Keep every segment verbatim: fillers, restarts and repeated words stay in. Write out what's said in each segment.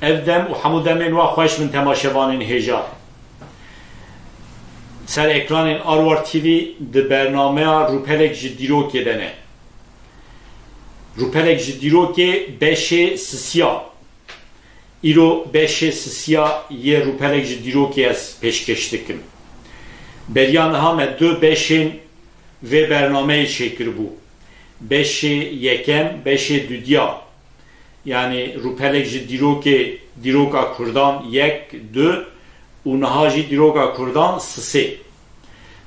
Ev dem û hemû demên we xweş bin temaşevanên hêja. Ser ekranên Arwar T V di bernameya Rûpelek ji Dîrokê de ne. Rûpelek ji Dîrokê beşê sisiya. Îro beşê sisiya yê Rûpelek ji Dîrokê ez pêşkêş dikim. Beriya niha me du beşên vê bernameyê çêkiribû. Beşê yekem, beşê dudiya. Yanî Rûpelek ji Dîrokê, Dîroka Kurdan yek, du û niha jî Dîroka Kurdan sisê.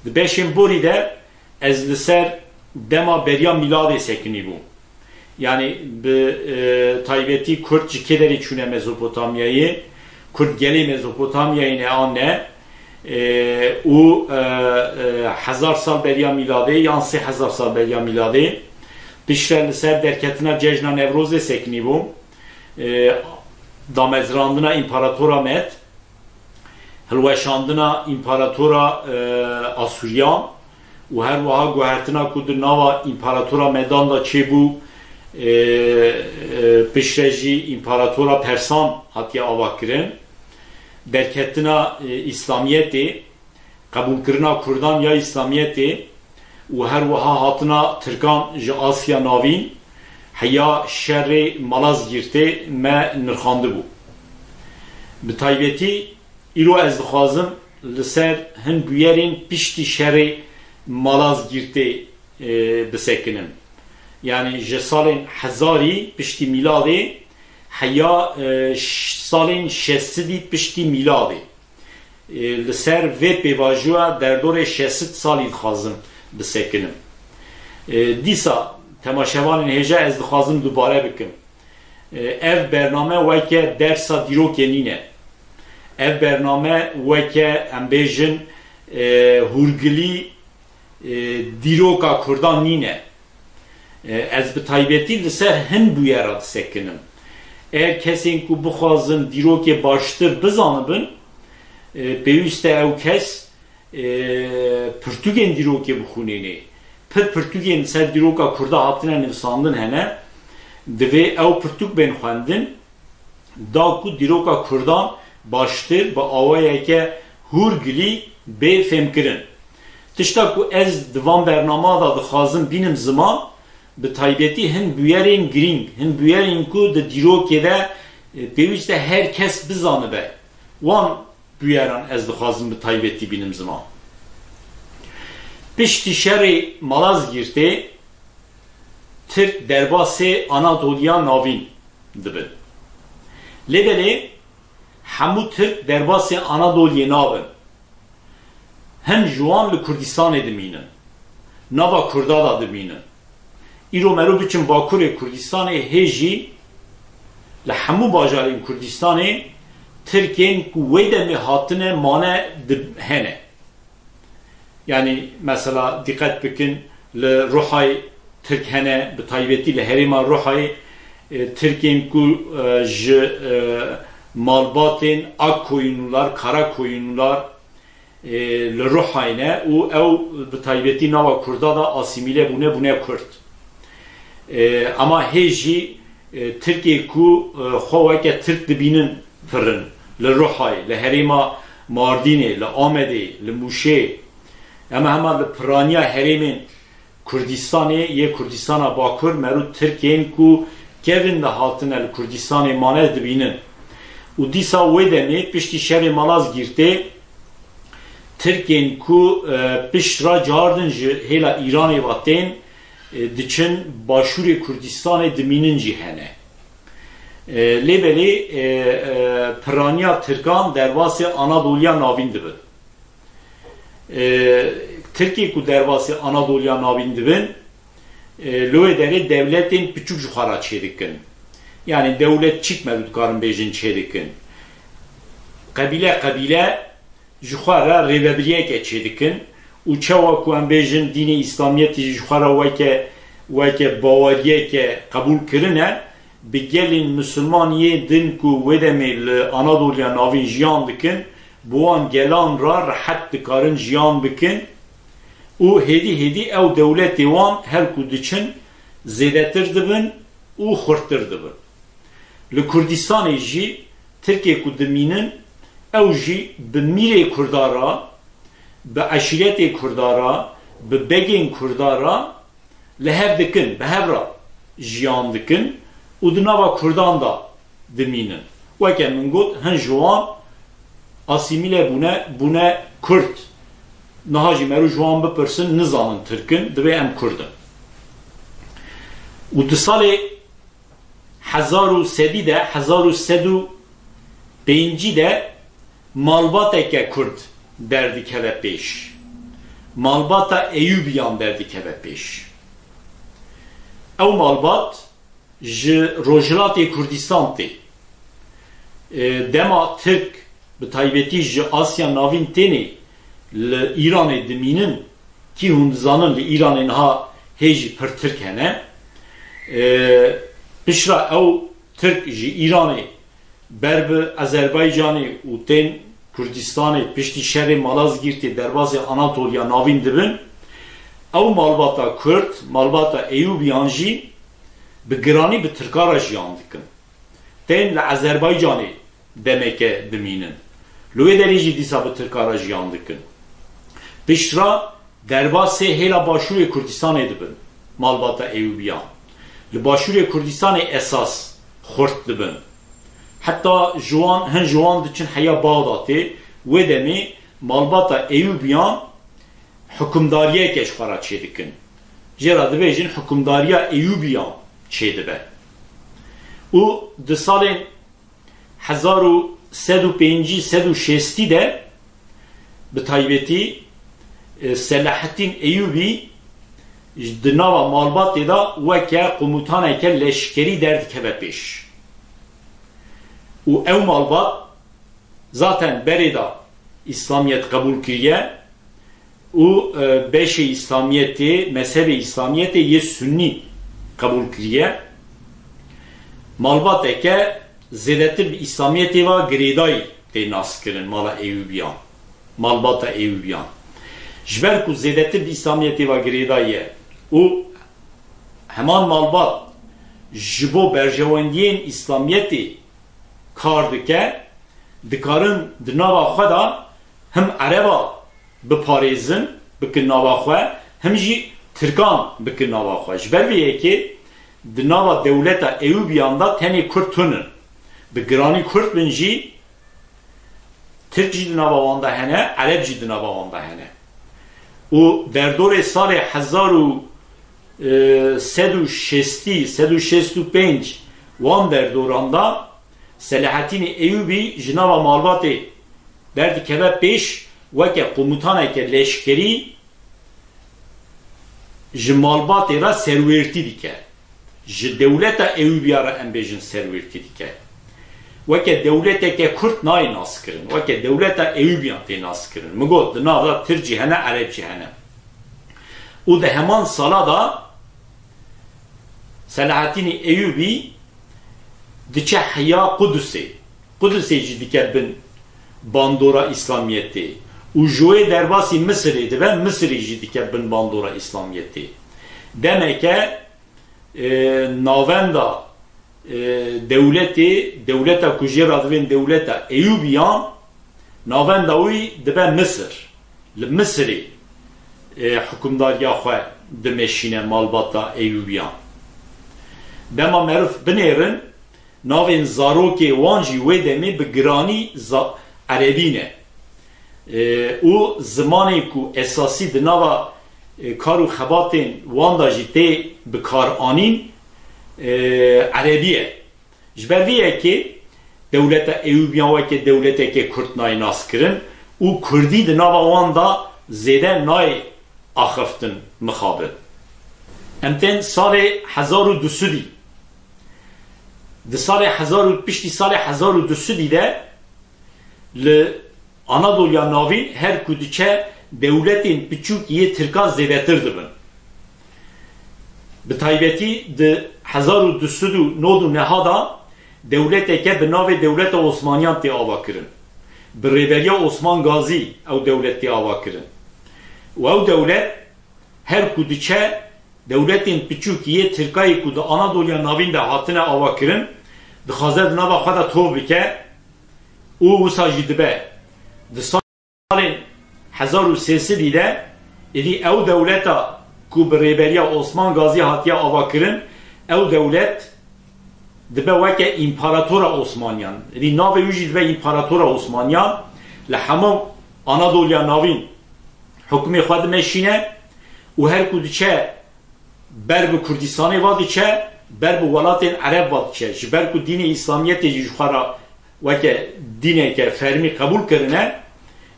Di beşên borî de ez li ser dema beriya mîladê sekinî bûm. Yanî bi, e, taybetî Kurd ji kê derê çûne Mezopotamyayê, Kurd gelê Mezopotamyayê ne an ne, e, û, e, e, hezar sal beriya mîladê yan sê hezar sal beriya mîladê. Piştre li ser derketina cejna Newrozê sekinî bûm. E, damezrandina împaratora Med, hilweşandina împaratora, e, Asûriyan û her wiha guhertina ku di nava împaratora Medan de çêbû, e, e, piştre jî împaratora Persan hatiye avakirin. Derketina, e, Îslamiyetê, qebûlkirina Kurdan ya Îslamiyetê û her wiha hatina Tirkan ji Asya Navîn heya şerê Malazgirtê me nirxandibû. Bi taybetî îro ez dixwazim li ser hin bûyerên piştî şerê Malazgirtê, e, bisekinim. Yanî ji salên hezarî piştî mîladê heya, e, ş-, salên şeş sedî piştî mîladê. E, li ser vê pêvajoya derdorê şeş sed salî dixwazim bisekinim. E, dîsa temaşevanên hêja ez dixwazim dubare bikim. E, ev bername weke dersa dîrokê nîne. Ev bername weke, em bêjin, e, hûrgilî, e, dîroka Kurdan nîne. E, ez bi taybetî li ser hin bûyera disekinim. Eger kesên ku bixwazin dîrokê baştir bizanibin, e, pêwîst e ew kes, e, pirtûkên dîrokê bixwînînê. Pir pirtûkên li ser dîroka Kurda hatine nivîsandin hene. Divê ew pirtûk bên xwendin. Da ku dîroka Kurdan baştir bi awayeke hûrgilî bê fêmkirin. Tişta ku ez di van bernama de dixwazim bînim ziman, bi taybetî hin bûyerên girîng, hin bûyerên ku di dîrokê de, e, pêwîst e her kes bizanibe. Wan bûyeran ez dixwazim bi taybetî bînim ziman. Piştî şerê Malazgirtê, Tirk derbasê Anadoliya Navîn dibin. Lê belê hemû Tirk derbasê Anadoliyê nabin. Hin ji wan li Kurdistanê dimînin. Nava Kurda de dimînin. Îro mero biçin Bakurê Kurdistanê hê jî li hemû bajarên Kurdistanê Tirkên ku wê demê hatine mane di-, hene. Yanî mesela dîqet bikin, li Ruhayê Tirk hene, bi taybetî li herêma Ruhayê, e, Tirkên ku, e, ji, e, malbatên Akkoyunlular, Karakoyunlular, e, li Ruhayê ne û ew bi taybetî nava Kurda da asîmîle bûne, bûne Kurd. E, ama hê jî, e, Tirkê ku, e, xwe weke Tirk dibînin pir in. Li Ruhayê, li herêma Mardînê, li Amedê, li Mûşê, hema hema li piraniya herêmên Kurdistanê yê Kurdistana Bakur mero Tirkên ku kevin de hatine li Kurdistanê mane dibînin. Û dîsa wê demê piştî şerê Malazgirtê Tirkên ku, e, pişt re cardin ji hêla Îranê ve tên, e, diçin başûrê Kurdistanê dimînin jî hene. E, lê belê, e, e, piraniya Tirkan derbasê Anadoliya Navîn dibin. E, Tirkê ku derbasê Anadoliya Navîn dibin, e, li wê derê dewletên piçûk ji xwe re çêdikin. Yanî dewletçîk me dikarin bêjin çêdikin. Qebîle qebîle ji xwe re rêvebiriyeke çêdikin û çawa ku em bêjin dînê Îslamiyetê jî ji xwe re weke, weke baweriyeke qebûl kirine, bi gelên misilman yê din ku wê demê li Anadoliya Navîn jiyan dikin, bi wan gelan re rehet dikarin jiyan bikin û hêdî hêdî ew dewletê wan her ku diçin zêdetir dibin û xurttir dibin. Li Kurdistanê jî Tirkê ku dimînin, ew jî bi mîrê Kurda re, bi eşîretê Kurda re, bi begên Kurda re li hev dikin, bi hev re jiyan dikin û di nava Kurdan de dimînin. Weke min got, hin ji wan asîmîle bûne, bûne Kurd. Niha jî merû ji wan bipirsin, nizanin Tirk in, divê em Kurd in. Û di salê hezar û sedî de, hezar û sed û pêncî de malbateke Kurd derdikeve pêş. Malbata Eyûbiyan derdikeve pêş. Ew malbat ji Rojhilatê Kurdistan tê. E, dema Tirk, bi taybetî ji Asya Navîn, tênê li Îranê dimînin, kî hûn dizanin li Îranê niha hê jî pir Tirk hene. E, piştre ew Tirk ji Îranê ber bi Azerbaycanê û tên Kurdistanê, piştî şerê Malazgîrtê derbasî Anatoliya Navîn dibin. Ew malbata Kurd, malbata Eyûbiyan jî bi giranî bi Tirka re jiyan dikin. Tên li Azerbaycanê demeke dimînin. Li wê derê jî dîsa bi Tirka re jiyan dikin. Piştre derbasê hêla Başûrê Kurdistanê dibin, malbata Eyûbiyan. Li Başûrê Kurdistanê esas xurt dibin. Heta ji wan, hin ji wan diçin heya Baxdatê, wê demê malbata Eyûbiyan hukimdariyeke ji xwe re çêdikin. Jê re dibêjin hukimdariya Eyûbiyan çêdibe. Û di salên hezar û sed û pêncî, sed û şêstî de bi taybetî, e, Selahettîn Eyûbî di nava malbatê de weke qomutaneke leşkerî derdikeve pêş. Û ew malbat zaten berê de Îslamiyet qebûl kiriye û, e, beşê Îslamiyetê, mezhebê Îslamiyetê yê Sunnî qebûl kiriye. Malbateke zêdetir bi Îslamiyetê ve girêdayî tê naskirin, mala Eyûbiyan, malbata Eyûbiyan. Ji ber ku zêdetir bi Îslamiyetê ve girêdayî ye û heman malbat ji bo berjewendiyên Îslamiyetê kar dike, dikarin di nava xwe de him Ereba biparêzin, bikin nava xwe, him jî Tirkan bikin nava xwe. Ji ber vê yekê di nava dewleta Eyûbiyan de tenê Kurd tune. Bi giranî Kurd bin jî, Tirk jî di nava wan de hene, Ereb jî di nava wan de hene. Û derdorê salê hezar û sed û şêstî, sed û şêst û pênc wan derdoran de Selahettînê Eyûbî ji nava malbatê derdikeve pêş, weke qomutaneke leşkerî ji malbatê re serwêrtî dike. Ji dewleta Eyûbiya re, em bêjin, serwêrtî dike. Weke dewleteke Kurd nayê naskirin. Weke dewleta Eyûbiyan tê naskirin. Min got, di nav de Tirk jî hene, Ereb jî hene. Û di heman sala de Selahattînê Eyûbî diçe heya Qudusê. Qudusê jî dike bin bandora Îslamiyetê. Û ji wê derbasî Misirê dibe, Misirê jî dike bin bandora Îslamiyetê. Demeke, e, navenda, e, dewletê, dewleta ku jê re divên dewleta Eyûbiyan, navenda wî dibe Misir. Li Misirê, e, hukimdariya xwe dimeşîne malbata Eyûbiyan. Dema meriv binêrin, navên zarokê wan jî wê demê bi giranî za-, erebî ne. E, û zimanê ku esasî di nava, e, kar û xebatên wan de jî tê bi kar anîn, e, erebî ye. Ji ber vê yekê dewleta Eyûbiyan weke dewleteke Kurd nayê naskirin û Kurdî di nava wan de zêde nayê axiftin mixabin. Em tên salê hezar û du sedî. Di salê hezar û, piştî salê hezar û du sedî de li Anadoliya Navîn her ku diçe dewletên piçûk yê Tirka zêdetir dibin. Bi taybetî di hezar û du sed û nod û neh de dewleteke bi navê Dewleta Osmaniyan tê avakirin. Bi rêberiya Osman Gazî ew dewlet tê avakirin. Û ew dewlet her ku diçe dewletên piçûk yê Tirkayê ku di Anadoliya Navîn de hatine avakirin, dixwaze di nava xwe de tov bike, û wisa jî dibe di salên hezar û sê sedî de êdî ew dewleta ku bi rêberiya Osman Gazî hatiye avakirin, ew dewlet dibe weke împaratora Osmaniyan. Êdî navê wî jî dibe împaratora Osmaniyan. Li hemû Anadoliya Navîn hukmê xwe dimeşîne û her ku diçe ber bi Kurdistanê va diçe, ber bi welatên Ereb va diçe. Ji ber ku dînê Îslamiyetê jî ji xwe re weke dîneke fermî qebûl kirine,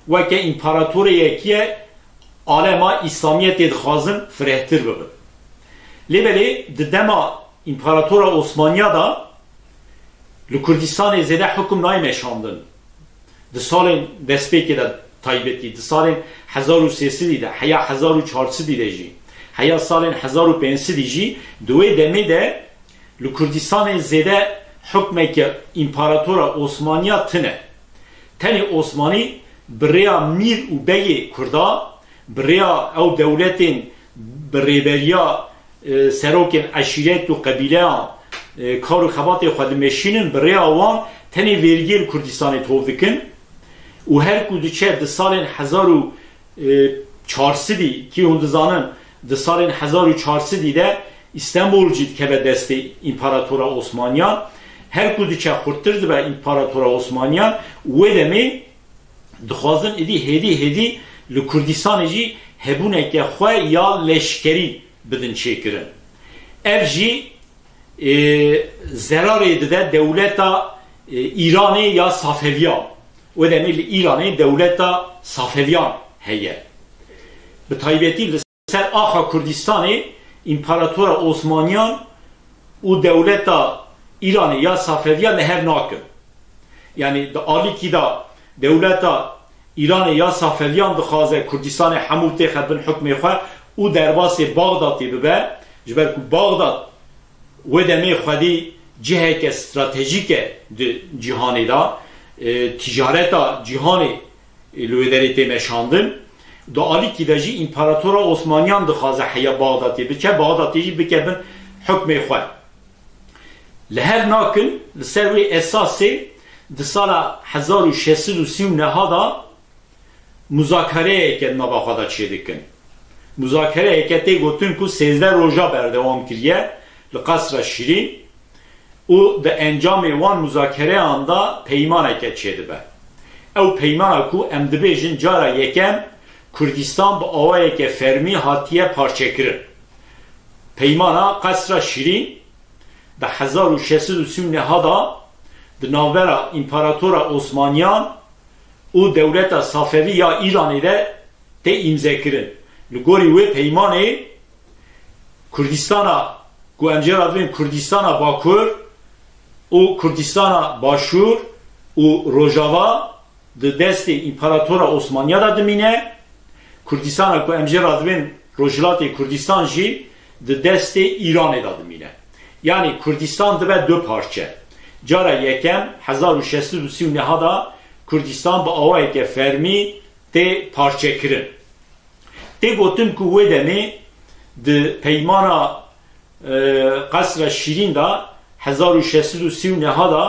weke împaratorê yekî ye, alema Îslamiyetê dixwazin firehtir bibin. Lê belê di dema împaratora Osmaniya de li Kurdistanê zêde hukm nayê meşandin. Di salên destpêkê de taybetî, di salên hezar û sê sedî de, heya hezar û çar sedî de jî, heya salên hezar û pênc sedî jî, di wê demê de li Kurdistanê zêde hukmeke împaratora Osmaniya tine. Tenê Osmanî bi rêya mîr û beyê Kurda, bi rêya ew dewletên bi rêberiya, e, serokên eşîret û qebîleyan, e, kar û xebatê xwe dimeşînin, bi rêya wan tenê vergiyê li Kurdistanê tov dikin û her ku diçe di salên hezar û, e, çar sedî, kî hûn dizanin, di salên hezar û çar sedî de Îstanbul jî dikeve destê Împaratora Osmaniyan. Her ku diçe xurttir dibe Împaratora Osmaniyan, wê demê dixwazin êdî hêdî hêdî li Kurdistanê jî hebûneke xwe ya leşkerî bidin çêkirin. Ev jî, e, zerarê dide dewleta, e, Îranê ya Safeviyan. Wê demê li Îranê dewleta Safeviyan heye. Bi taybetî li ser axa Kurdistanê Împaratora Osmaniyan û dewleta Îranê ya Safeviyan li hev nakin. Yanî di alîkî de dewleta Îranê ya Safeviyan dixwaze Kurdistanê hemû têxe bin hukmê xwe û derbasê Baxdatê bibe, ji ber ku Baxdat wê demê xwedî ciheke stratejîk e di cîhanê de, e, ticareta cîhanê, e, li wê derê tê meşandin. Di alîkî de jî Împaratora Osmaniyan dixwaze heya Baxdatê biçe, Baxdatê jî bike bin hukmê xwe. Li hev nakin, li ser wê esasê di sala hezar û şeş sed û sî û neh de muzakereyeke di nava xwe de çêdikin. Muzakereyeke tê gotin ku sêzdeh roja berdewam kiriye li Qesra Şîrîn û di encamê wan muzakereyan de peymaneke çêdibe. Ew peymana ku em dibêjin cara yekem Kurdistan bi awayeke fermî hatiye parçekirin. Peymana Qesra Şîrîn di hezar û şeş sed û sî û neh de di navbera Împaratora Osmaniyan û dewleta Safevî ya Îranê de tê îmzekirin. Li gorî wê peymanê Kurdistana ku em jê re dibên Kurdistana Bakur û Kurdistana Başûr û Rojava di destê Împaratora Osmaniya de dimîne, Kurdistana ku em jê re dibên Rojhilatê Kurdistan jî di destê Îranê de dimîne. Yanî Kurdistan dibe du parçe. Cara yekem, hezar û şeş sed û sî û neh de Kurdistan bi awayeke fermî tê parçekirin. Tê gotin ku wê demê di peymana, e, Qesra Şîrîn de hezar û şeş sed û sî û neh de,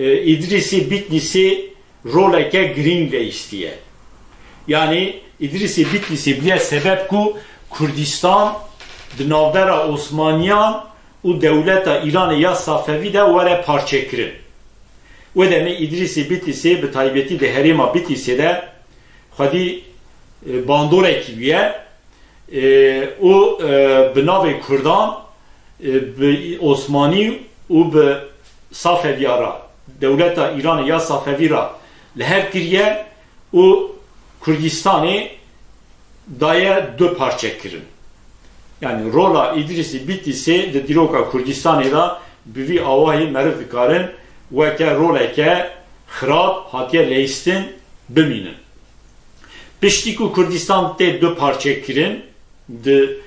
e, Îdrîsê Bitlîsê roleke girîng leyîstiye. Yanî Îdrîsê Bitlîsê bûye sebeb ku Kurdistan di navbera Osmaniyan û dewleta Îranê ya Safevî de were parçekirin. Wê demê Îdrîsê Bitlîsê bi taybetî di herêma Bitlîsê de xwedî, e, bandorekî bûye, e, û, e, bi navê Kurdan, e, bi Osmanî û bi Safeviya re, dewleta Îranê ya Safevî re li hev kiriye û Kurdistanê daye du parçe kirin. Yanî rola Îdrîsê Bitlîsê di dîroka Kurdistanê de bi vî awahî meriv dikarin weke roleke xirab hatiye leyîstin bimînin. Piştî ku Kurdistan tê du parçe kirin, di,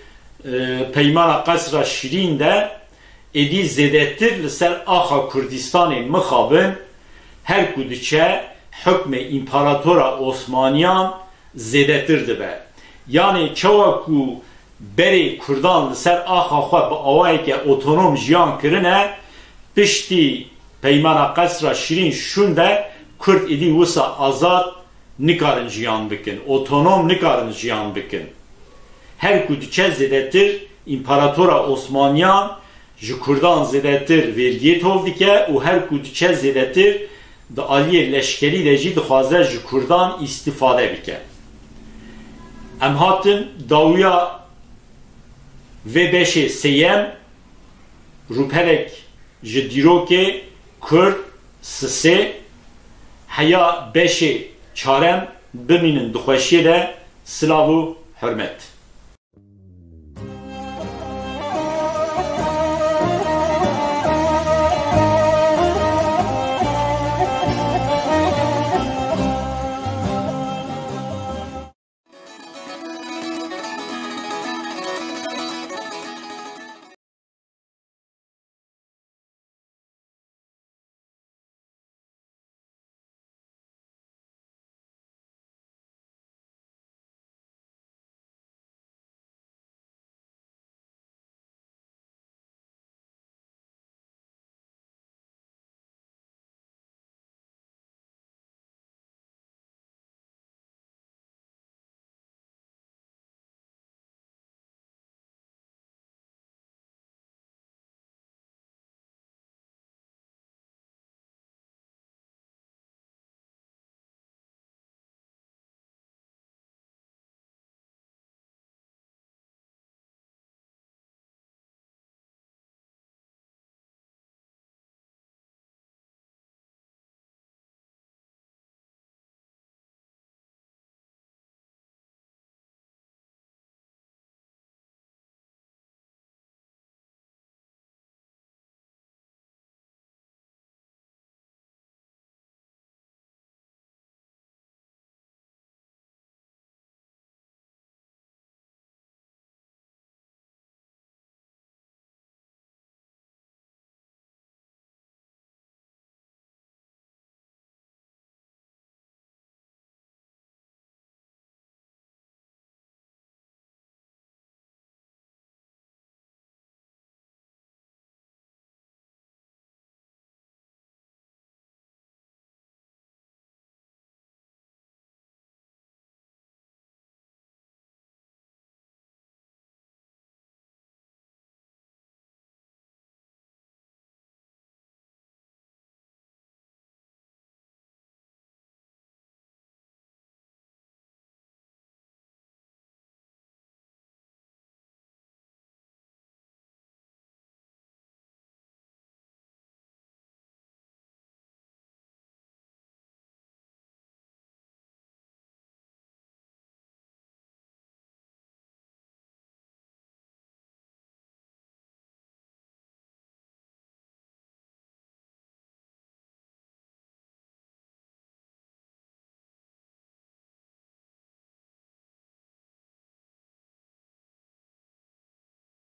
e, peymana Qesra Şîrîn de êdî zêdetir li ser axa Kurdistanê mixabin, her ku diçe hukmê Împaratora Osmaniyan zêdetir dibe. Yanî çawa ku berê Kurdan li ser axa xwe bi awayeke otonom jiyan kirine, piştî peymana Qesra Şîrîn şûnde Kurd êdî wisa azad nikarin jiyan bikin, otonom nikarin jiyan bikin. Her ku diçe zêdetir, împaratora Osmaniyan ji Kurdan zêdetir vergiyê tov dike û her ku diçe zêdetir di aliyê leşkerî de jî dixwaze ji Kurdan îstîfade bike. Em hatin dawiya vê beşê sêyem, rûpelek ji dîrokê Kurd, Sisê, heya beşê çarem. Bimînin di xweşiyê de, silav û hurmet.